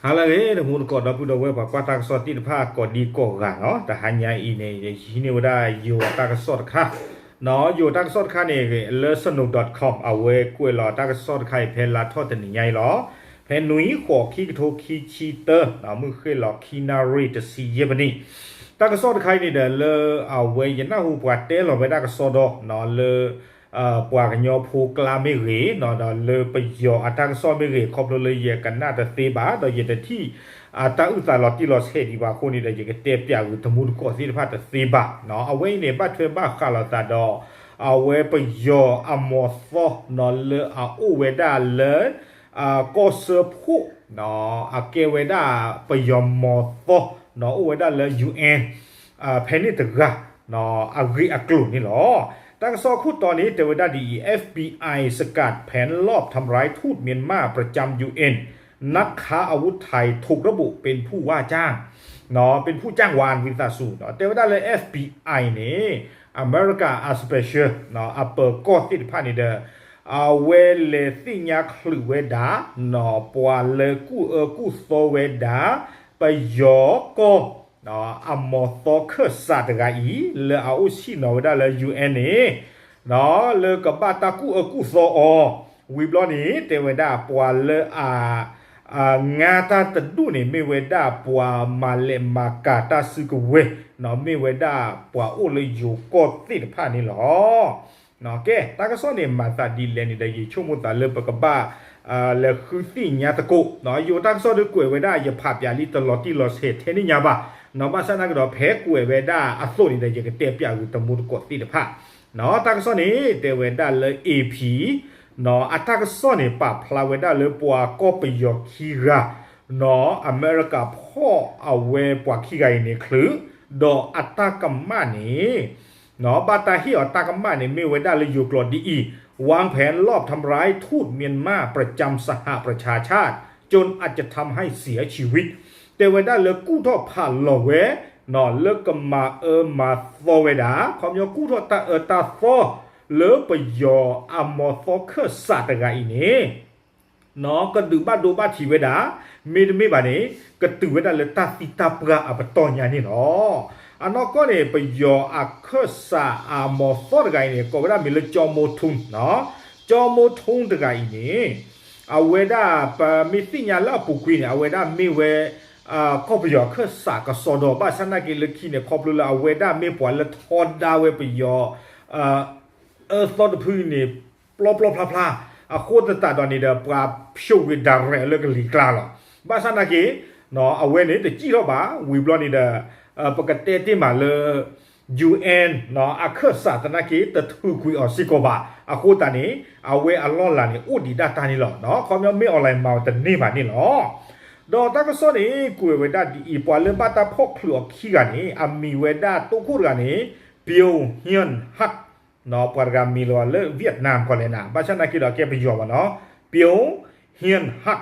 ဟါလၢအဂ့ၤ တမူတကိးဒီပုၢ်ဒီဝဲၢ် ပှၤကွၢ်တၢ်ကစီၣ်သ့ၣ်တဖၣ် ကိးဒံကိးဂၤနီၤ, တဟါညါအံၤန့ၣ် ယဟံးန့ၢ်ဝဲဒၣ်ယိၤတၢ်ကစီၣ်တခါ, ယိၤတၢ်ကစီၣ်တခါန့ၣ် လၢ snow dot com အဝဲကွဲးလီၤတၢ်ကစီၣ်တခါအံၤ ဖဲလါထီၣ်တနံၤညါအံၤလီၤ. ဖဲနွံဃိး ခံကထိခံဆံတၢ မုၢ်ဃ့ၢ်လီၤခံနၣ်ရံၣ်တဆံယဲၢ်မံးနံး, တၢ်ကစီၣ်တခါအံၤန့ၣ်ဒီး လၢအဝဲယနၢ်ဟူပှၤတဲလီၤဝဲဒၣ်ကစီၣ်ဒီး လၢ ပှၤကညီဖိကျါမ့ၢ်ဂ့ၤ, ဒီးလၢပယီၤအတၢ်ကစီၣ်မ့ၢ်ဂ့ၤ ခီဖျိလၢယကနၣ်တသ့ဘၣ် ဒီးယတထံၣ်အတၢ်အုၣ်သးလီၤတံၢ်လီၤဆဲးဒံးဘၣ်အဃိန့ၣ်ဒီး ယကတဲပၠးဂုာ်တမူတကိးသ့ၣ်တဖၣ်တသ့ဘၣ်. အဝဲအံၤန့ၣ် ဘၣ်ထွဲဘၣ်ဃးလိာ်သးဒီး အဝဲပယီၤအမီၤသီ လၢအအိၣ်ဝဲဒၣ်လၢ ကီၢ်စၢဖှိၣ် အကဲဝဲဒၣ်ပယီၤမီၤသီ အိၣ်ဝဲဒၣ်လၢ ယူၣ်အ့ၣ် ဖဲန့ၣ်တဂၤ အဂ့ၢ်အကျိၤန့ၣ်လီၤ. တၢ်ကစီၣ်ခိၣ်တီန့ၣ် တဲဝဲဒၣ်ဒ်အံၤ, F B I สกัดแผนลอบทำร้ายทูตเมียนมาประจำ ยูเอ็น นักค้าอาวุธไทยถูกระบุเป็นผู้ว่าจ้าง เป็นผู้จ้างวาน ဝံသးစူၤ တဲဝဲဒၣ်လၢ F B I န့ၣ် အမဲရကၤအ special အပၢၤကီၢ်သ့ၣ်တဖၣ်န့ၣ်ဒီး အဝဲလဲၤသ့ၣ်ညါချုးဝဲဒၣ် ပှၤလၢကူၣ်အၢကူၣ်သီဝဲဒၣ် ပယီၤကီၢ် အမီၤသီခၢၣ်စးတဂၤအံၤ လၢအအိၣ်ဆံၣ်နီၤဝဲဒၣ်လၢ ယူၣ်အ့ၣ် န့ၣ် လၢကဘၣ်တၢ်ကူၣ်အၢကူၣ်သီအီၤ, ဝံၤဘျီန့ၣ် တဲဝဲဒၣ်ပှၤလၢအ ငါတၢ်တဒူၣ်န့ၣ် မ့ၢ်ဝဲဒၣ်ပှၤမၤလဲၤမၤကၤတၢ်စုကဝဲၤ မ့ၢ်ဝဲဒၣ်ပှၤအိၣ်လၢယိၤကီၢ်သ့ၣ်တဖၣ်န့ၣ်လီၤ. ကဲ တၢ်ကစီၣ်န့ၣ် မၤသးဒ်လဲၣ်န့ၣ်ဒီး ယဆိကမိၣ်သးလၢပကဘၣ် လဲၤဃုသ့ၣ်ညါသကိး, ယိၤတၢ်ကစီၣ်ဒုးကွဲးဝဲဒၣ် ယဖးပၠးလံတလီၤတံၢ်လီၤဆဲးထဲန့ၣ်ညါဘၣ်, ဘၣ်ဆၣ်သနာ်က့ဒီး ဖဲကွဲးဝဲဒၣ်အသိးန့ၣ်ဒီး ယကတဲပၠးဂုာ်တမူတကိးသ့ၣ်တဖၣ်. တၢ်ကစီၣ်န့ၣ် တဲဝဲဒၣ်လၢ A P အတၢ်ကစီၣ်န့ၣ် ပာ်ဖျါဝဲဒၣ်လၢပှၤကီၢ်ပယီၤခံဂၤ အမဲရကၤဖီၣ်အဝဲပှၤခံဂၤအံၤန့ၣ်ချုး, ဒီးအတၢ်ကမၣ်န့ၣ် ဘၣ်တၢ်ဟ့ၣ်အီၤတၢ်ကမၣ်န့ၣ် မ့ၢ်ဝဲဒၣ်လၢယိၤကျိာ်ဒ်အံၤ, วางแผนลอบทำร้ายทูตเมียนมาประจำสหประชาชาติ จนอาจจะทำให้เสียชีวิต တဲဝဲဒၣ်လၢကူၣ်ထီၣ်ဖးလီၤဝဲ လၢကမၤအၢမၤသီဝဲဒၣ် ခီပညီကူၣ်ထီၣ်တၢ်အၢတၢ်သီ လၢပယီၤအမီၤသီခၢၣ်စးတဂၤအံၤန့ၣ် ကဒုးဘၣ်ဒိဘၣ်ထံးဝဲဒၣ်, မ့တမ့ၢ်ဘၣ်န့ၣ် ကတုၤဝဲဒၣ်လၢတၢ်သံတၢ်ပှၢ်အပတီၢ်ညါန့ၣ်လီၤ. အနီၢ်ကီၢ်န့ၣ် ပယီၤအခၢၣ်စးအမီၤသီတဂၤအံၤန့ၣ် ကိးဝဲဒၣ်မ့ၢ်လၢ ကၠီမိထိၣ်, ကၠီမိထိၣ်တဂၤအံၤန့ၣ် အဝဲဒၣ်ပမ့ၢ်သ့ၣ်ညါလၢအပူၤကွံာ်န့ၣ် အဝဲဒၣ်မ့ၢ်ဝဲ ကီၢ်ပယီၤအခၢၣ်စးကစီဒီ ဘၣ်ဆၣ်သနာ်က့လၢခံန့ၣ် ခီဖျိလၢအဝဲဒၣ်မ့ၢ်ပှၤလၢထီဒါဝဲပယီၤ အၢသီတဖုန့ၣ် ပျီပျီဖျါဖျါ, အဃိသတးဒီးန့ၣ်ဒီး ပှၤဖျိးဝံၤဒၣ်ရဲၣ်လၢကလံၤကျါလီၤ. ဘၣ်ဆၣ်သနာ်က့ အဝဲန့ၣ်တစံၣ်ထီၣ်ဘၣ်, ဝံၤဘျီန့ၣ်ဒီး ပကတဲတ့ၢ်မးလၢ ယူၣ်အ့ၣ် အခၢၣ်စးသနာ်က့ တထုးကွံာ်အီၤစ့ၢ်ကီးဘၣ်. အဃိသတးန့ၣ် အဝဲအလီၢ်လၤန့ၣ် အိၣ်ဒံးဒၣ်တၢ်န့ၣ်လီၤ. ခီပညီမ့ၢ် online မၤအီၤတန့ၢ်ဘၣ်န့ၣ်လီၤ. ဒီးတၢ်ကစီၣ်န့ၣ် ကွဲးဝဲဒၣ်ဒ်အံၤ, ပှၤလၢဘၣ်တၢ်ဖီၣ်ချုးအီၤခံဂၤန့ၣ် အမံၤဝဲဒၣ်တိခိၣ်တဂၤန့ၣ် Bill Hian Hat, ပှၤတဂၤမံၤလီၤလၢ Vietnam ခီလဲၣ်နၤ, ဘၣ်ဆၣ်သနာ်က့ဒီးကဲပယီၤဘၣ်နီၤ, Bill Hian Hat.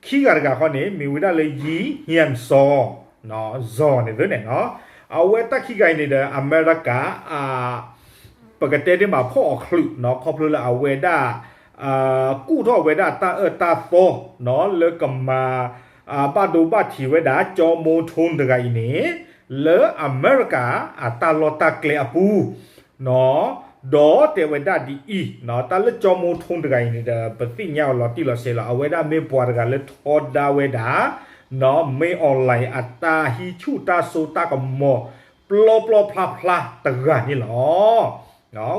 ခံဂၤတဂၤဃီန့ၣ် မံၤဝဲဒၣ်လၢ Yi Hian Zaw, Zaw န့ၣ်သ့န့ၣ်နီၤ. အဝဲတၢ်ခံဂၤအံၤန့ၣ်ဒီး အမဲရကၤ ပကတဲတ့ၢ်မးဖီၣ်အီၤချုးနီၤ, ခီဖျိလၢအဝဲဒၣ် ကူၣ်ထီၣ်ဝဲဒၣ်တၢ်အၢတၢ်သီနီၤ လၢကမၤ ဘၣ်ဒိဘၣ်ထံးဝဲဒၣ် ကၠီမိထိၣ်တဂၤအံၤန့ၣ် လၢအမဲရကၤအတၢ်လီၢ်တၢ်ကျဲအပူၤ ဒီးတဲဝဲဒၣ်ဒ်အံၤ, တၢ်လၢကၠီမိထိၣ်တဂၤအံၤန့ၣ်ဒီး ပသ့ၣ်ညါအီၤလီၤတံၢ်လီၤဆဲးလီၤ. အဝဲဒၣ်မ့ၢ်ပှၤတဂၤလၢထီဒါဝဲဒၣ် မ့ၢ် online အတၢ်ဟံးဆူၣ်တၢ်စိတၢ်ကမီၤ ပျီပျီဖျါဖျါတဂၤန့ၣ်လီၤ.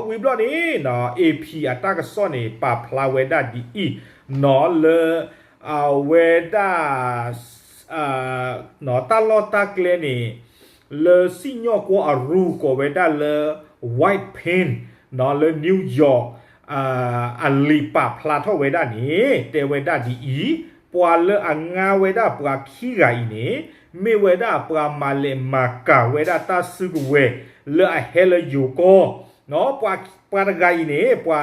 ဝံၤဘျီန့ၣ် AP အတၢ်ကစီၣ်န့ၣ် ပာ်ဖျါဝဲဒၣ်ဒ်အံၤနီၤ လၢ အဝဲဒၣ် တၢ်လီၢ်တၢ်ကျဲန့ၣ် လၢစံၣ်ညီၣ်ကွီၢ်အရူၢ်ကိးဝဲဒၣ်လၢ White Plains လၢ New York အလံာ်ပာ်ဖျါထီၣ်ဝဲဒၣ်န့ၣ် တဲဝဲဒၣ်ဒ်အံၤ, ပှၤလၢအငါဝဲဒၣ်ပှၤခံဂၤအံၤန့ၣ် မ့ၢ်ဝဲဒၣ်ပှၤမၤလဲၢ်မၤကၤဝဲဒၣ်တၢ်စုကဝဲၤ လၢအဟဲလၢယိၤကီၢ် ပှၤတဂၤအံၤန့ၣ် ပှၤ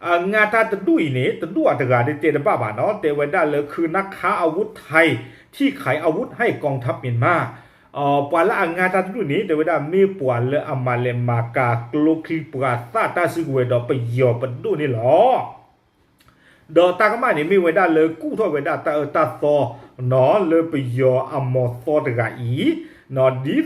အငါတၢ်တဒူၣ်အံၤန့ၣ် တဒူၣ်အတဂၤဒ်တဲတဘၣ်ဘၣ်နီၤ, တဲဝဲဒၣ်လၢ คือนักค้าอาวุธไทยที่ขายอาวุธให้กองทัพเมียนมา ပှၤလၢအငါတၢ်တဒူၣ်န့ၣ် တဲဝဲဒၣ်မ့ၢ်ပှၤလၢအမၤလဲၢ်မၤကၤကျိချံပှၤသၣ်တၢ်စုကဝဲၤဒီးပယီၤပဒိၣ်န့ၣ်လီၤ. ဒီးတၢ်ကမၣ်န့ၣ်မ့ၢ်ဝဲဒၣ်လၢကူၣ်ထီၣ်ဝဲဒၣ်တၢ်အၢတၢ်သီ လၢပယီၤအမီၤသီတဂၤအံၤ, ဒ်သိးဒီး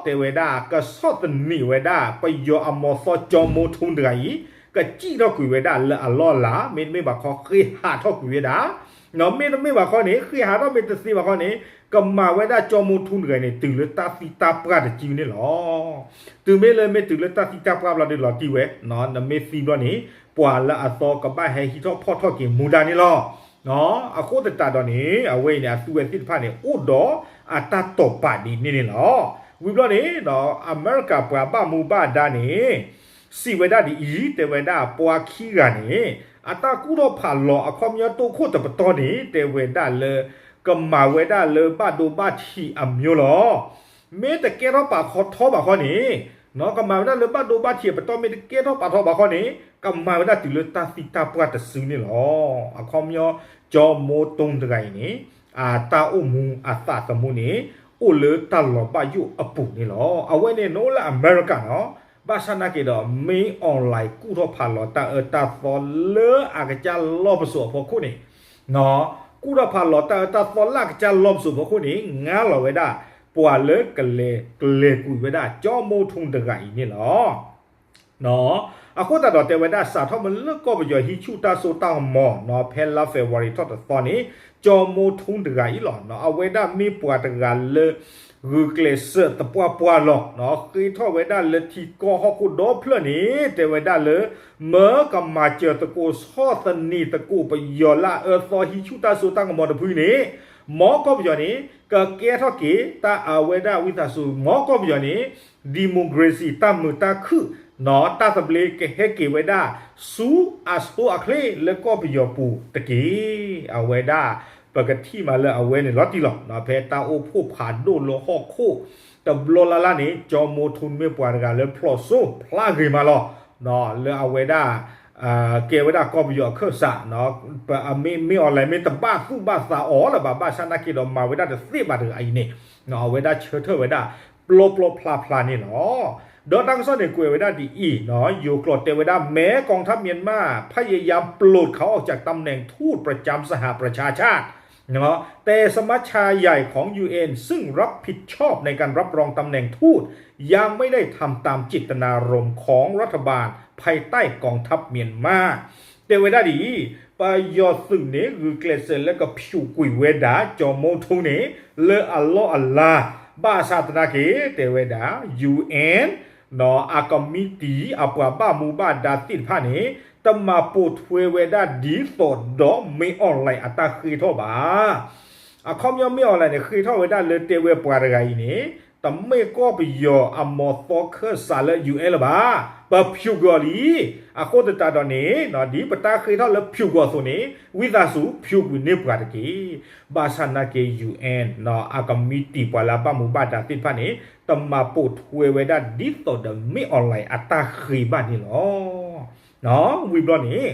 တဲဝဲဒၣ် ကဆီၣ်သနံးဝဲဒၣ် ပယီၤအမီၤသီကၠီမိထူတဂၤအံၤ ကစံၣ်ထီၣ်ကွံာ်ဝဲဒၣ်လၢအလီၢ်အလၤ, မ့တမ့ၢ်ဘၣ်ခီ ဃ့ဟးထီၣ်ကွံာ်ဝဲဒၣ် မ့တမ့ၢ်ဘၣ်ခီန့ၣ် ဃ့ဟးထီၣ်မ့ၢ်တသ့ဘၣ်ခီန့ၣ် ကမၤဝဲဒၣ်ကၠီမိထူတဂၤအံၤန့ၣ် တုၤလၢတၢ်သံတၢ်ပှၢ်တစုန့ၣ်လီၤ. တုၤမ့ၢ်လၢမ့ၢ်တုၤလၢတၢ်သံတၢ်ပှၢ်ဘျီဒီးလီၤတံၢ်ဝဲ, နမ့ၢ်သံဘျီန့ၣ် ပှၤလၢအသီကဘၣ်ဟဲဟံးထီၣ်ဖီၣ်ထီၣ်က့ၤမူဒါန့ၣ်လီၤ. အဃိသတးဒီးန့ၣ် အဝဲအံၤန့ၣ် အသုဝဲသ့ၣ်တဖၣ်န့ၣ် အိၣ်ဒီးအတၢ်တိာ်ပာ်ဒ်န့ၣ်န့ၣ်လီၤ. ဝံၤဘျီန့ၣ် အမဲရကၤပှၤဘၣ်မူဘၣ်ဒါန့ၣ် စံးဝဲဒၣ်ဒ်အံၤ, တဲဝဲဒၣ်ပှၤခံဂၤန့ၣ် အတၢ်ကူၣ်ထီၣ်ဖးလီၤအခီပညီတိခိၣ်တပတီၢ်န့ၣ် တဲဝဲဒၣ်လၢ ကမၤဝဲဒၣ်လၢဘၣ်ဒိဘၣ်ထံးအမျိုးလီၤ. မ့ၢ်တကဲထီၣ်ပာ်ထီထီဘၣ်ခီန့ၣ်, ကမၤဝဲဒၣ်လၢဘၣ်ဒိဘၣ်ထံးအပတီၢ် မ့ၢ်တကဲထီၣ်ပာ်ထီဘၣ်ခီန့ၣ် ကမၤဝဲဒၣ်တုၤလၢတၢ်သံတၢ်ပှၢ်တစုန့ၣ်လီၤ. အခီပညီ ကၠီမိထူတဂၤအံၤန့ၣ် အတၢ်အိၣ်မူအသးသမူန့ၣ် အိၣ်လၢတၢ်လီၤဘၣ်ယိၣ်အပူၤန့ၣ်လီၤ. အဝဲန့ၣ်နအိၣ်လၢအမဲရကၤနီၤ, ဘၣ်ဆၣ်နာ်က့ၤဒီး မ့ၢ် online ကူၣ်ထီၣ်ဖးလီၤတၢ်အၢတၢ်သီလၢအကစၢ်လီၢ်ပစိာ်အဖီခိၣ်န့ၣ်, ကူၣ်ထီၣ်ဖးလီၤတၢ်အၢတၢ်သီလၢအကစၢ်လီၢ်ပစိာ်အဖီခိၣ်န့ၣ် ငါလီၤဝဲဒၣ် ပှၤလၢကလဲၤကျဲၤကွံာ်ဝဲဒၣ် ကၠီမိထူတဂၤအံၤန့ၣ်လီၤ. အဃိသတးဒီးတဲဝဲဒၣ် စးထီၣ်မ့ၢ်လၢကီၢ်ပယီၤဟံးဆူၣ်တၢ်စိတၢ်ကမီၤနီၤ ဖဲလါ February ထီၣ်တသီန့ၣ် ကၠီမိထူတဂၤအံၤလီၤ. အဝဲဒၣ်မ့ၢ်ပှၤတဂၤလၢ ဂုာ်ကျဲးစၢးသပှၢ်ပှၢ်လီၤ. ဃ့ထီၣ်ဝဲဒၣ်လၢထံကီၢ်ဟီၣ်ခိၣ်ဒီဖျၢၣ်န့ၣ် တဲဝဲဒၣ်လၢ မၢကမၤစၢၤသကိးဆီၣ်သနံးသကိးပယီၤလၢအအၢသီဟံးဆူၣ်တၢ်စိတၢ်ကမီၤတဖုန့ၣ် မ်ကီၢ်ပယီၤန့ၣ် ကကဲထီၣ်က့ၤတၢ်အဝဲဒၣ်ဝံသးစူၤ မ်ကီၢ်ပယီၤန့ၣ် democracy တၢ်မုာ်တၢ်ခုၣ်နီၤ တၢ်သဘျ့ကဟဲက့ၤဝဲဒၣ် ဆူအဆိအချ့လၢကီၢ်ပယီၤပူၤတက့ၢ်. အဝဲဒၣ် ပကထံၣ်မးလၢအဝဲန့ၣ်လီၤတံၢ်လီၤ. ဖဲတၢ်အိၣ်ဖှိၣ်ဖးဒိၣ်လၢဟီၣ်ခိၣ် တဘျီလၢ်လၢ်န့ၣ် ကၠီမိထူမ့ၢ်ပှၤတဂၤလၢဖျိးစိဖျါဂ့ၤမးလီၤ. လၢအဝဲဒၣ် ကဲဝဲဒၣ်ကီၢ်ပယီၤအခၢၣ်စး မ့ၢ် မ့ၢ် online မ့ၢ်တဘၣ်သူၣ်ဘၣ်သးအီၤလၢၤဘၣ် ဘၣ်ဆၣ်နာ်က့ၤဒီးမၤဝဲဒၣ်တသ့ဘၣ်တဂၤအံၤန့ၣ် အဝဲဒၣ်ဆၢထၢၣ်ဝဲဒၣ် ပျီပျီဖျါဖျါန့ၣ်လီၤ. ဒီးတၢ်ကစီၣ်န့ၣ်ကွဲးဝဲဒၣ်ဒ်အံၤ, ယိၤကျိာ်တဲဝဲဒၣ် မဲကောင်းတပ်မၠိုင်ၡ်မာ พยายามปลดเขาออกจากตำแหน่งทูตประจำสหประชาชาติ แต่สมัชชาใหญ่ของ ยูเอ็น ซึ่งรับผิดชอบในการรับรองตำแหน่งทูต ยังไม่ได้ทำตามเจตนารมณ์ของรัฐบาลภายใต้กองทัพเมียนมา တဲဝဲဒၣ်ဒ်အံၤ, ပယီၤသုးန့ၣ် ဂုာ်ကျဲးစၢးလၢကဖၠူးကွံာ်ဝဲဒၣ် ကၠီၤမိထူန့ၣ် လၢအလီၢ်အလၤ, ဘၣ်ဆၣ်သနာ်က့ တဲဝဲဒၣ် ယူႇအၣ် အကမံးတံာ် အပှၤဘၣ်မူဘၣ်ဒါသ့ၣ်တဖၣ်န့ၣ် တမၤပိာ်ထွဲဝဲဒၣ်ဒ်သိးဒီး မင်းအောင်လှိုင် အတၢ်ဃ့ထီၣ်ဘၣ်. အခီပညီ မင်းအောင်လှိုင် န့ၣ် ဃ့ထီၣ်ဝဲဒၣ်လၢတဲဝဲပှၤတဂၤအံၤန့ၣ် တမ့ၢ်ကီၢ်ပယီၤအမီၤသီခၢၣ်စးလၢ ယူႇအၣ် လၢၤဘၣ်, ပဖၠူးကွံာ်အီၤလံ. အဃိသတးဒီးန့ၣ် ဒ်ပတၢ်ဃ့ထီၣ်လၢဖၠူးကွံာ်အီၤအသိးန့ၣ် ဝံသးစူၤဖၠူးကွံာ်န့ၢ်ပှၤတက့ၢ်. ဘၣ်ဆၣ်နာ်က့ ယူႇအၣ် အကမံးတံာ် ပှၤလၢအဘၣ်မူဘၣ်ဒါသ့ၣ်တဖၣ်န့ၣ် တမၤပိာ်ထွဲဝဲဒၣ်ဒ်သိးဒီး မင်းအောင်လှိုင် အတၢ်ဃ့ဘၣ်န့ၣ်လီၤ. ဝံၤဘျီန့ၣ်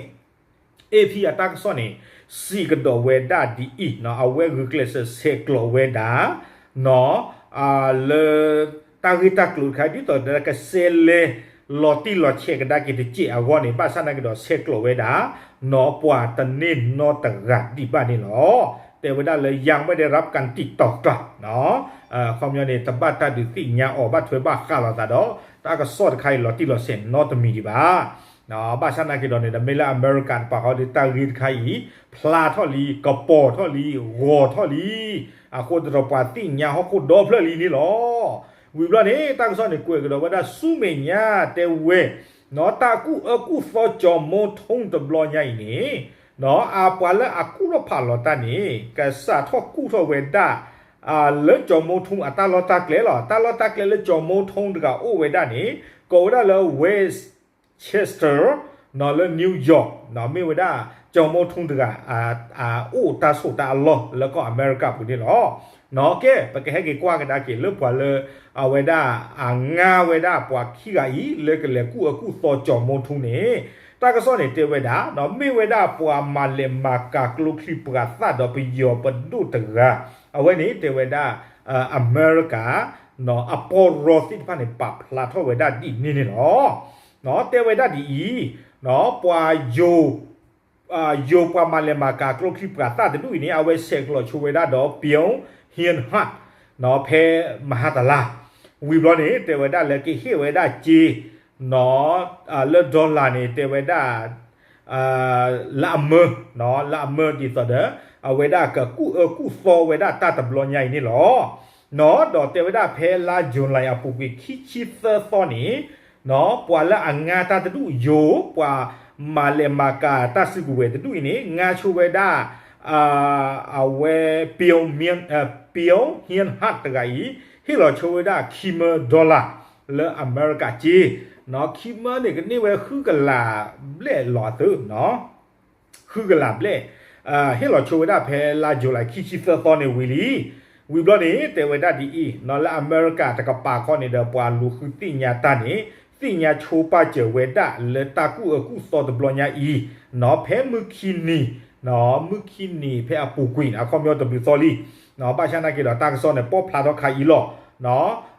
AP အတၢ်ကစီၣ်န့ၣ် စံးကဒီးဝဲဒၣ်ဒ်အံၤ, အဝဲဂုာ်ကျဲးစၢးဆဲးကျိးဝဲဒၣ် လၢတၢ်ဂ့ၢ်တၢ်ကျိၤတခါ ဒ်သိးဒီးကဆဲးလဲၤလီၤတံၢ်လီၤဆဲးကဒါက့ၤတစဲးအဂီၢ်န့ၣ် ဘၣ်ဆၣ်နာ်က့ၤဒီးဆဲးကျိးဝဲဒၣ် နီၢ်ပှၤတန့ၢ်နီတဂၤဒံးဘၣ်န့ၣ်လီၤ. တဲဝဲဒၣ်လၢ ยังไม่ได้รับการติดต่อกลับ အခီပညီန့ၣ် တဘၣ်တၢ်ဒုးသ့ၣ်ညါအီၤ ဘၣ်ထွဲဘၣ်ဃးလိာ်သးဒီး တၢ်ကစီၣ်တခါအံၤလီၤတံၢ်လီၤဆဲးနီတမံၤဒံးဘၣ်. ဘၣ်ဆၣ်နာ်က့ၤဒီးန့ၣ် ဒီးမ့ၢ်လၢအမဲရကၤတပၤဃီဒီး တၢ်ဂ့ၢ်တခါအံၤ ဖျါထီၣ်လံ ကပီၤထီၣ်လံ ဂီၤထီၣ်လံ, အဃိသတးဒီးပှၤသ့ၣ်ညါဟီၣ်ခိၣ်ဒီဖျၢၣ်လံန့ၣ်လီၤ. ဝံၤဘျီန့ၣ် တၢ်ကစီၣ်န့ၣ်ကွဲးကဒီးဝဲဒၣ် ဆူမဲာ်ညါတဲဝဲ နီၢ်တၢ်ကူၣ်အၢကူၣ်သီကၠီၤမိထူတဘျီညါအံၤန့ၣ် နီၢ်အပှၤလၢအကူၣ်ထီၣ်ဖးလီၤတၢ်န့ၣ် ကစးထီၣ်ကူၣ်ထီၣ်ဝဲဒၣ် လၢကၠီၤမိထူအတၢ်လီၢ်တၢ်ကျဲလီၤ. တၢ်လီၢ်တၢ်ကျဲလၢကၠီၤမိထူတဂၤအိၣ်ဝဲဒၣ်န့ၣ် ကိးဝဲဒၣ်လၢ Westchester နီၢ်လၢ New York နီၢ်မ့ၢ်ဝဲဒၣ် ကၠီၤမိထူတဂၤ အိၣ်တၢ်ဆိးတၢ်အလီၢ်လၢကီၢ်အမဲရကၤပူၤန့ၣ်လီၤ. နီၢ်ကဲ ပကဟဲက့ၤကွၢ်ကဒါက့ၤလၢပှၤလၢ အဝဲဒၣ် အငါဝဲဒၣ်ပှၤခံဂၤအံၤ လၢကလဲၤကူၣ်အၢကူၣ်သီကၠီၤမိထူန့ၣ် တၢ်ကစီၣ်န့ၣ်တဲဝဲဒၣ် နီၢ်မ့ၢ်ဝဲဒၣ်ပှၤမၤလဲၤမၤကၤကျိချံမျိာ်သၣ်ဒီးပယီၤပဒိၣ်တဂၤ အဝဲန့ၣ်တဲဝဲဒၣ် အမဲရကၤ နီၢ်အပီၢ်ရီသ့ၣ်တဖၣ်န့ၣ် ပာ်ဖျါထီၣ်ဝဲဒၣ်ဒ်န့ၣ်န့ၣ်လီၤ. နီၢ်တဲဝဲဒၣ်ဒ်အံၤ နီၢ်ပှၤယိၤ ယိၤပှၤမၤလဲၤမၤကၤကျိချံပှၤသၣ်တဒူၣ်အံၤန့ၣ် အဝဲဆဲးကျိးဆိဝဲဒၣ်ဒီး Bill Reinhart ဖဲမဟါတလါ ဝံၤဘျီန့ၣ် တဲဝဲဒၣ်လၢကဟ့ၣ်ဝဲဒၣ်စ့ လၢ dollar န့ၣ် တဲဝဲဒၣ် လၢအမၢ လၢအမၢဒ်သိးဒီး အဝဲဒၣ်ကကူၣ်အၢကူၣ်သီဝဲဒၣ်တၢ်တဘျီညါအံၤန့ၣ်လီၤ. ဒီးတဲဝဲဒၣ်ဖဲလါ July အပူၤကွံာ်ခံဆံသၢသီန့ၣ် ပှၤလၢအငါတၢ်တဒူၣ်ယိၤ ပှၤမၤလဲၤမၤကၤတၢ်စုကဝဲၤတဒူၣ်အံၤန့ၣ် ငါဆိဝဲဒၣ် အဝဲ Bill Reinhart တဂၤအံၤ ဟ့ၣ်လီၤဆိဝဲဒၣ်ခံမၢ dollar လၢအမဲရကၤစ့ ခံမၢန့ၣ်ကန့ၢ်ဝဲဃုကလးဘျဲၣ်လီၤအသၢ ဃုကလးဘျဲၣ် ဟ့ၣ်လီၤဆိဝဲဒၣ်ဖဲလါ July ခံဆံသၢသီန့ၣ်ဝံၤလံ. ဝံၤဘျီန့ၣ် တဲဝဲဒၣ်ဒ်အံၤ လၢအမဲရကၤတကပၤခီန့ၣ်ဒီး ပှၤလူၤဃုသ့ၣ်ညါတၢ်န့ၣ် သ့ၣ်ညါဆိပာ်စၢၤဝဲဒၣ်လၢတၢ်ကူၣ်အၢကူၣ်သီတဘျီညါအံၤ ဖဲမုၢ်ခံနံၤ မုၢ်ခံနံၤဖဲအပူၤကွံာ် အခီပညီတဘျုးသီလံ ဘၣ်ဆၣ်နာ်က့ဒီးတၢ်ကစီၣ်န့ၣ် ပီၣ်ဖျါထီၣ်ခါအံၤလီၤ.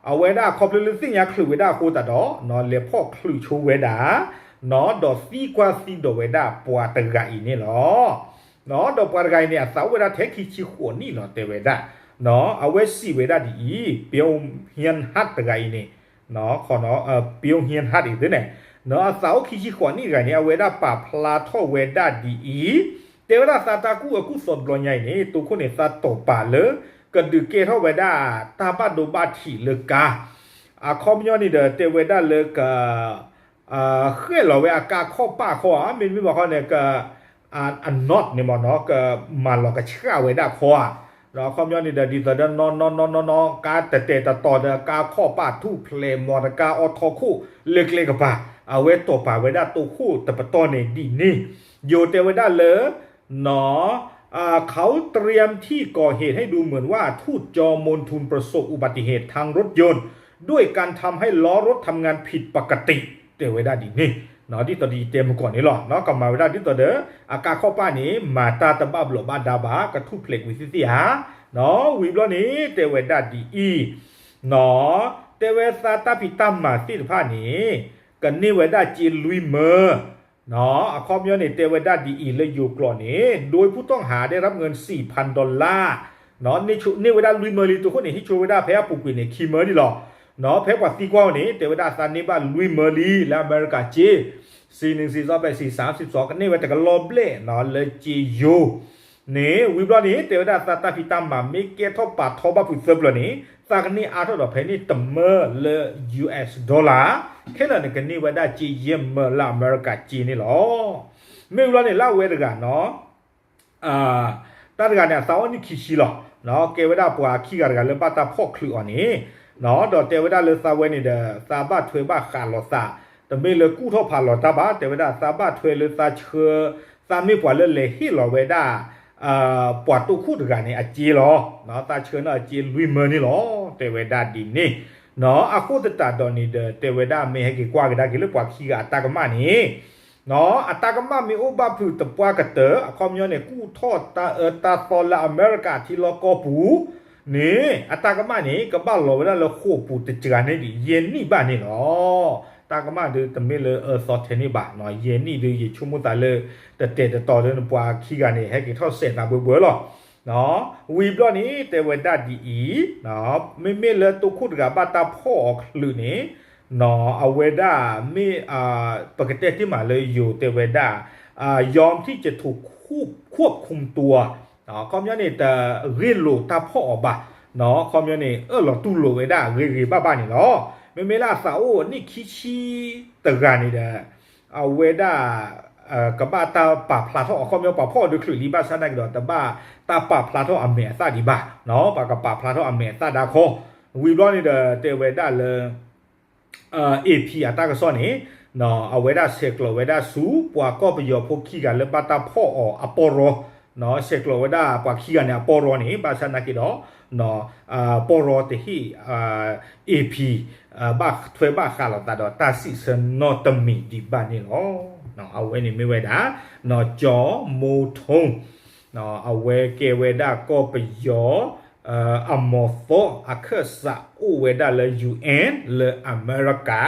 အဝဲဒၣ်ခီဖျိလၢသ့ၣ်ညါချုးဝဲဒၣ်အဃိသတးဒီး လဲၤဖီၣ်ချုးဆိဝဲဒၣ် ဒီးသံကွၢ်သံဒိးဝဲဒၣ်ပှၤတဂၤအံၤန့ၣ်လီၤ. ဒီးပှၤတဂၤအံၤန့ၣ် အသးအိၣ်ဝဲဒၣ်ထဲခံဆံဃိးနံၣ်လီၤ တဲဝဲဒၣ် အဝဲစံးဝဲဒၣ်ဒ်အံၤ Bill Reinhart တဂၤအံၤန့ၣ် Bill Reinhart အံၤသ့န့ၣ် အသးအိၣ်ခံဆံဃိးနံၣ်တဂၤန့ၣ် အဝဲဒၣ်ပာ်ဖျါထီၣ်ဝဲဒၣ်ဒ်အံၤ တဲဝဲဒၣ်သးတၢ်ကူၣ်အၢကူၣ်သီတဘျီညါအံၤန့ၣ် တိခိၣ်န့ၣ်သးတီၢ်ပာ်လၢ ကဒုးကဲထီၣ်ဝဲဒၣ်တၢ်ဘၣ်ဒိဘၣ်ထံးလၢကါ အခီပညီန့ၣ်ဒီး တဲဝဲဒၣ်လၢက ဃဲၣ်လီၤဝဲအကါခီၣ်ပၣ်ခီဧါ မ့တမ့ၢ်ဘၣ်ခီန့ၣ် က အနီၣ်န့ၣ်မ့ၢ်နီၤ ကမၤလီၤကဆှၣ်ဝဲဒၣ်ခီဧါ. အခီပညီန့ၣ်ဒီး ဒ်သိးဒီးနီၢ်နီၢ်နီၢ်နီၢ်နီၢ် ကါတတဲာ်တတီၤဒီး ကါခီၣ်ပၣ်ထူၣ်ဖျဲးမီတကါအီထီခိၣ်လၢကျဲကပၤ အဝဲတီၢ်ပာ်ဝဲဒၣ်တိခိၣ်တပတီၢ်န့ၣ်ဒ်န့ၣ် ယိၤတဲဝဲဒၣ်လၢ เขาเตรียมที่ก่อเหตุให้ดูเหมือนว่าทูตจอห์นโมลทูลประสบอุบัติเหตุทางรถยนต์ด้วยการทำให้ล้อรถทำงานผิดปกติ တဲဝဲဒၣ်ဒ်န့ၣ် ဒ်သိးဒီးယတဲမုၢ်ကီၢ်န့ၣ်လီၤ. ကမၤဝဲဒၣ်ဒ်သိးဒီး အကါခီၣ်ပၣ်န့ၣ် မၤတၢ်တဘၣ်ဘျီးဘၣ်ဒါဘၣ် ကထူၣ်ဖျဲးကွံာ်သ့ၣ်သ့ၣ်ဧါ. ဝံၤဘျီန့ၣ် တဲဝဲဒၣ်ဒ်အံၤ တဲဝဲသးတၢ်ဖံးတၢ်မၤသ့ၣ်တဖၣ်န့ၣ် ကန့ၢ်ဝဲဒၣ်စ့လွံၢ်မၢ အခီပညီန့ၣ် တဲဝဲဒၣ်ဒ်အံၤလၢယိၤကျိာ်န့ၣ် โดยผู้ต้องหาได้รับเงินสี่พันดอลลาร์ န့ၢ်ဝဲဒၣ်လွံၢ်မၢလံ တိခိၣ်န့ၣ် ဟ့ၣ်ဆိဝဲဒၣ်ဖဲအပူၤကွံာ်န့ၣ် ခံမၢဒံးလီၤ. ဖဲပှၤသံကွၢ်အီၤန့ၣ် တဲဝဲဒၣ်သးန့ၢ်ဘၣ်လွံၢ်မၢလံ လၢအမဲရကၤစ့ စံနုစံစီပဲစံစၢစံစီ ကန့ၢ်ဝဲတကလီၢ်ဘျဲၣ် လၢစ့ယိၤ န့ၣ် ဝံၤဘျီန့ၣ် တဲဝဲဒၣ်သးတၢ်ဖံးတၢ်မၤမ့ၢ်ကဲထီၣ်ပာ်ထီဘၣ်ဖုးသၢပျၢၤန့ၣ် သးကန့ၢ်အါထီၣ်ဒီးဖဲန့ၣ်တမၢလၢ US dollar ခဲလၢာ်န့ၣ် ကန့ၢ်ဝဲဒၣ်စ့ယဲၢ်မၢလၢအမဲရကၤစ့န့ၣ်လီၤ. မ့ၢ်ဝံၤဘျီန့ၣ် လၢအဝဲတဂၤနီၤ တၢ်တဂၤန့ၣ် အသးအိၣ်နံၣ်ခံဆံလီၤ. ကဲဝဲဒၣ်ပှၤခံဂၤတဂၤလၢဘၣ်တၢ်ဖီၣ်ချုးအီၤန့ၣ် ဒီးတဲဝဲဒၣ်လၢသးဝဲန့ၣ်ဒီး သးဘၣ်ထွဲဘၣ်ဃးလိာ်သး တမ့ၢ်လၢကူၣ်ထီၣ်ဖးလီၤတၢ်ဘၣ် တဲဝဲဒၣ်သးဘၣ်ထွဲလၢသးဆှၢ သးမ့ၢ်ပှၤလၢလဲၤဟ့ၣ်လီၤဝဲဒၣ် ပှၤတိခိၣ်တဂၤန့ၣ် အစ့လီၤ. သးဆှၢန့ၢ်အစ့လွံၢ်မၢန့ၣ်လီၤ တဲဝဲဒၣ်ဒ်န့ၣ်. အဃိသတးဒီးန့ၣ်ဒီး တဲဝဲဒၣ်မ့ၢ်ဟဲက့ၤကွၢ်ကဒါက့ၤလၢပှၤခံဂၤအတၢ်ကမၣ်န့ၣ် အတၢ်ကမၣ်မ့ၢ်အိၣ်ဘၣ်ဖုးတပှၢ်ကတၢၢ် အခီပညီန့ၣ် ကူၣ်ထီၣ်တၢ်အၢတၢ်သီလၢအမဲရကၤထံလီၢ်ကီၢ်ပူၤန့ၣ် အတၢ်ကမၣ်န့ၣ် ကဘၣ်လီၤဝဲဒၣ်လၢဃိာ်ပူၤတစှၤန့ၣ်ဒ်ယဲၢ်နံၣ်ဘၣ်န့ၣ်လီၤ. တၢ်ကမၣ်ဒုးတမ့ၢ်လၢအၢသီထဲန့ၣ်ဘၣ် ယဲၢ်နံၣ်ဒုး ယဆိကမိၣ်သးလၢ တတဲာ်တတီၤလၢနပှၤခံဂၤန့ၣ် ဟဲက့ၤထီၣ်စဲးသးဘှဲဘှဲလီၤ. ဝံၤဘျီန့ၣ် တဲဝဲဒၣ်ဒ်အံၤ မ့မ့ၢ်လၢတိခိၣ်တဂၤဘၣ်တၢ်ဖီၣ်အီၤချုးန့ၣ် အဝဲဒၣ်မ့ၢ် ပကတဲတ့ၢ်မးလၢယိၤတဲဝဲဒၣ် ยอมที่จะถูกควบคุมตัว အခီပညီန့ၣ် တဂ့ၢ်လိာ်တၢ်ဖီၣ်အီၤဘၣ် အခီပညီန့ၣ် အၢၣ်လီၤတူၢ်လိာ်ဝဲဒၣ်ဂ့ၤဂ့ၤဘၣ်ဘၣ်န့ၣ်လီၤ. မ့မ့ၢ်လၢအသးအိၣ်နံၣ်ခံဆံတဂၤန့ၣ်ဒီး အဝဲဒၣ် ကဘၣ်တၢ်ပာ်ဖျါထီၣ် အခီပညီပှၤဖီၣ်အီၤဒုးချုးလံ ဘၣ်ဆၣ်နာ်က့ဒီး တဘၣ်တၢ်ပာ်ဖျါထီၣ်အမဲာ်အသၣ်ဒံးဘၣ် ပှၤကပာ်ဖျါထီၣ်အမဲာ်အသၣ်ဒါခီ ဝံၤဘျီန့ၣ်ဒီး တဲဝဲဒၣ်လၢ AP အတၢ်ကစီၣ်န့ၣ် အဝဲဒၣ်ဆဲးကျိးဝဲဒၣ်ဆူပှၤကီၢ်ပယီၤဖိခံဂၤလၢဘၣ်တၢ်ဖီၣ်အီၤအပီၢ်ရီ ဆဲးကျိးဝဲဒၣ်ပှၤခံဂၤန့ၣ်အပီၢ်ရီန့ၣ် ဘၣ်ဆၣ်နာ်က့ဒီး ပီၢ်ရီတဟ့ၣ် AP ဘၣ်ထွဲဘၣ်ဃးလိာ်သးဒီးတၢ်စံးဆၢနီတမံၤဒံးဘၣ်န့ၣ်လီၤ. အဝဲန့ၣ်မ့ၢ်ဝဲဒၣ် ကၠီမိထိ အဝဲကဲဝဲဒၣ်ကီၢ်ပယီၤ အမီၤသီအခၢၣ်စးအိၣ်ဝဲဒၣ်လၢ UN လၢအမဲရကၤ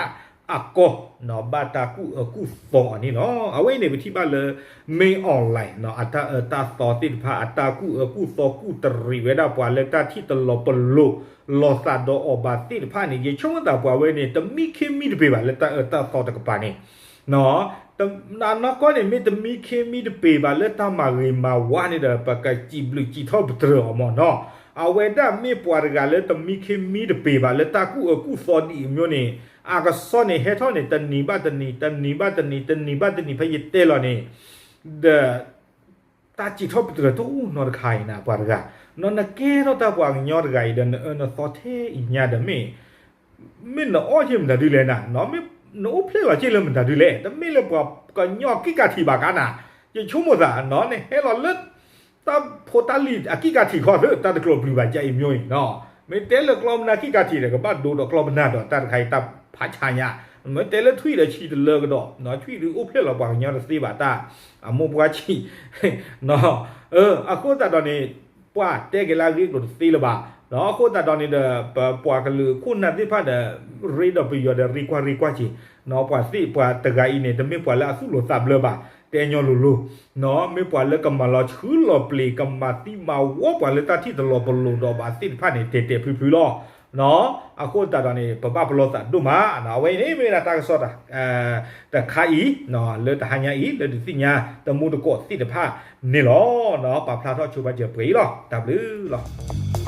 အ အကီၢ် ဘၣ်တၢ်ကူၣ်အၢကူၣ်သီအီၤန့ၣ်လီၤ. အဝဲအံၤန့ၣ် ပထံၣ်ဘၣ်လၢ မင်းအောင်လှိုင် အတၢ်အၢတၢ်သီသ့ၣ်တဖၣ် အတၢ်ကူၣ်အၢကူၣ်သီ ကူၣ်တရံးဝဲဒၣ်ပှၤလၢတၢ်ထံၣ်တလီၤပလိာ် လီၤသးဒီးအီၤဘၣ်သ့ၣ်တဖၣ်န့ၣ် ယဆိကမိၣ်သးပှၤဝဲန့ၣ် တမံခ့မံတပ့ၤဘၣ်လၢတၢ်အၢတၢ်သီတကပၤန့ၣ် အနီၢ်ကီၢ်န့ၣ် မ့ၢ်တမံခ့မံတပ့ၤဘၣ်လၢတၢ်မၤဂ့ၤမၤဝါန့ၣ်ဒီး ပကစံးဘျုးစံးထီၣ်ပတြၢၤအီၤမ့ၢ်နီၤ. အဝဲဒၣ်မ့ၢ်ပှၤတဂၤလၢတမံခ့မံတပ့ၤဘၣ်လၢတၢ်ကူၣ်အၢကူၣ်သီဒ်အံၤမျိုးန့ၣ် အကစီၣ်န့ၣ်ဟဲထီၣ်န့ၣ် တနံၤဘၣ်တနံၤ တနံၤဘၣ်တနံၤ တနံၤဘၣ်တနံၤ ဖဲယတဲလီၤန့ၣ် ဒီး တၢ်စံးထီၣ်ပတြၢၤတအိၣ်နီတခါအံၤနၤ ပှၤတဂၤ, နကဲထီၣ်တၢ်ပှၤကညီတဂၤအံၤဒီး နအၢနသီထဲအံၤညါဒီး မ့ၢ် မ့ၢ်နအီၣ်က့ၤမတၤဒုလဲၣ်နၤ, နအိၣ်ဖျဲၣ်လီၤက့ၤလၢမတၤဒုလဲၣ်, တမ့ၢ်လၢပှၤကညီအကံၣ်ကးထံးဘၣ်ကါနၤ, ယဆိကမိၣ်သး နဟဲလီၤလၢ တၢ်ဖိတၢ်လံၤအကံၣ်ကးထံးခီသ့ တၢ်တကျိၤပျုၤဘၣ်ကအံၤမျိုးအံၤ, မ့ၢ်တဲလၢကျီမနၤကံၣ်ကးထံးဒီး ကဘၣ်ဒိဒီးကျီမနၤဒီး တၢ်တခါအံၤတၢ်ဖးဆါညါ, မ့ၢ်တဲလၢထွံၣ်ဒီးဆံးတလၢကဒီး, ထွံၣ်ဒုးအိၣ်ဖျဲၣ်လီၤပှၤကညီတသ့ဘၣ်တၢ်, အမိၢ်ပှၢ်ဆံး အဃိသတးဒီးန့ၣ် ပှၤတဲက့ၤလၢအဂ့ၢ်ကျိၤတသ့လၢၤဘၣ်, အဃိသတးဒီးန့ၣ်ဒီး ပပှၤကလုာ်ခိၣ်နၢ်သ့ၣ်တဖၣ်ဒီး ရ့ဒီးပယီၤဒီး ရ့ကွၢ်ရ့ကွၢ်က့ၤ, ပှၤသ့ၣ်ပှၤတဂၤအံၤန့ၣ် တမ့ၢ်ပှၤလၢအသူၣ်လိၤသးဘျၢဘၣ်, တဲညီလိၤလိၤ, မ့ၢ်ပှၤလၢကမၤလီၤဆှုလီၤပျ့ၤ ကမၤသံမၤဝီပှၤလၢတၢ်ထံၣ်တလီၤပလိာ်ဒီးဘၣ်သ့ၣ်တဖၣ်န့ၣ် တဲာ်တဲာ်ဖျုးဖျုးလီၤ. အဃိသတးဒီးန့ၣ် ပဘၣ်ပလီၢ်သးဒိၣ်မး, အဝဲအံၤန့ၣ်မ့ၢ်ဝဲဒၣ်တၢ်ကစီၣ် တခါအံၤ လၢတဟါညါအံၤ လၢဒုးသ့ၣ်ညါတမူတကိးသ့ၣ်တဖၣ်န့ၣ်လီၤ. ပာ်ဖျါထီၣ်ဆိပာ်စၢၤပှဲၤအံၤလီၤ. တၢ်ဘျုးလီၤ.